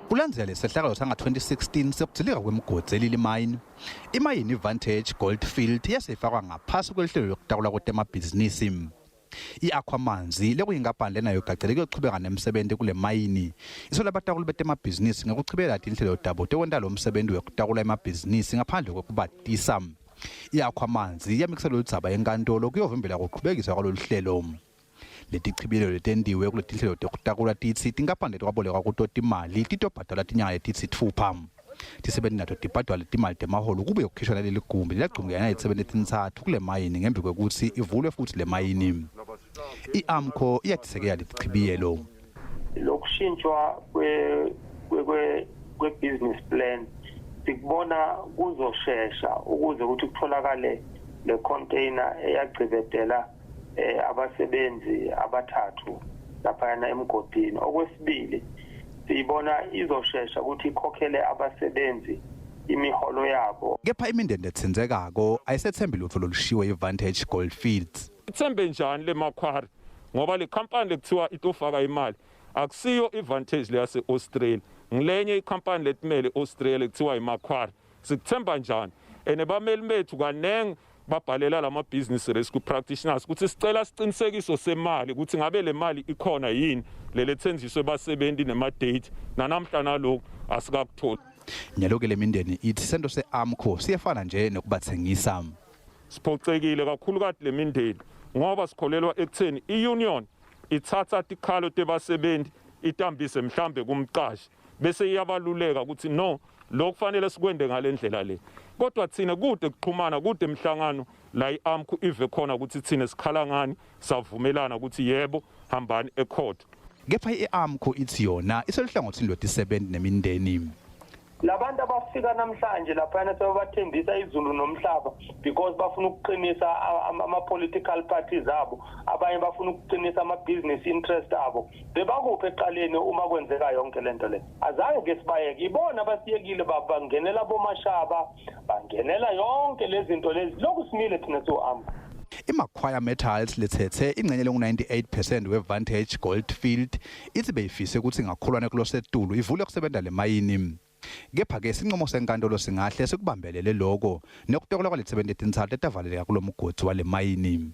Kulandzela lesehlakalo sanga-2016 sekudzilika kwemgodzi eLily Mine, imayini iVantage Goldfield yase ifakwa ngaphasi kwelihlelo lokutakula kwetemabhizinisi. I-Aquamanzi lekuyinkampani lenayo igacele kuyochubeka nemsebenti kule mayini. Isola abatakuli betemabhizinisi ngekuchibela tinhlelo tabo tekwenta lo msebenti wekutakula emabhizinisi ngaphandle kwekubatisa. I-Aquamanzi yamikisa loludzaba enkantolo kuyovimbela kuqhubekiswa kwalolu hlelo. Letichibiyelo letentiwe kuletinhlelo tekutakula titsi tinkampani letikwabolekwa kuto timali titobhadalwa tinyanga letisitfupha. Tisebenti nato tibhadalwa letimali temaholo kubuye kukhishwa naleli gumbi lelagcumkela naletisebenti letintsatfu kule mayini ngembi kwekutsi ivulwe futsi le mayini. I-AMCO iyatisekela letichibiyelo. Lokushintshwa kwe-business plan sikubona kuzoshesha ukuze ukuthi kutholakale le container eyagcibedela abasebenzi abathathu laphayana emgodini. Okwesibili, siyibona izoshesha ukuthi ikhokhele abasebenzi imiholo yabo. Kepha imindeni letsindzekako ayisethembi lutfo lolushiwe yi-Vantage Goldfields. Ithembe njani le Macquarie ngoba le company lekuthiwa itofaka imali akusiyo i-Vantage leyase-Australia, ngilenye ikhampani letimele e-Australia kuthiwa i-Macquarie. Sikuthemba njani? Ene bameli bethu kanengi babhalela lama business rescue practitioners ukuthi sicela sicinisekiso semali ukuthi ngabe le mali ikhona yini lelethenjiswe basebenzi nema date, nanamhla naloku asikakutholi. Nyalo-ke le mindeni ithi sento se-AMCO siyefana nje nokubathengisa. Siphocekile kakhulukati le mindeni ngoba sikholelwa ekutheni i-union ithatha tikhalo tebasebenzi itambise mhlambe kumqashi bese iyabaluleka ukuthi no, lokhu kufanele sikwende ngale ndlela le, kodwa thina kude kuxhumana, kude emhlangano la i-AMCU ive khona ukuthi thina sikhala ngani, savumelana ukuthi yebo, hambani ecourt. Kepha i-AMCU ithi yona iseluhlangothini lwetisebenti nemindeni. Labantu abafika namhlanje laphayana sebabathembisa izulu nomhlaba because bafuna ukuqinisa ama-political parties abo, abanye bafuna ukuqinisa ama-business interest abo. Bebakuphi ekuqaleni uma kwenzeka yonke lento le? Azange ke sibayeke, ibona abasiyekile, bangenela bomashaba, bangenela yonke lezi zinto lezi. Lokhu simile thina siwu-AMCU. I-Macquarie Metals letsetse ingcenye lengu-98% we-Vantage Goldfield ithi beyifise ukuthi ingakholwane kulosetulu ivule kusebenta le mayini. Kepha-ke sincomo senkantolo singahle sikubambelele loko nekutokolwa kwaletisebenti letintsatfu letavaleleka kulo mgodzi wale mayini.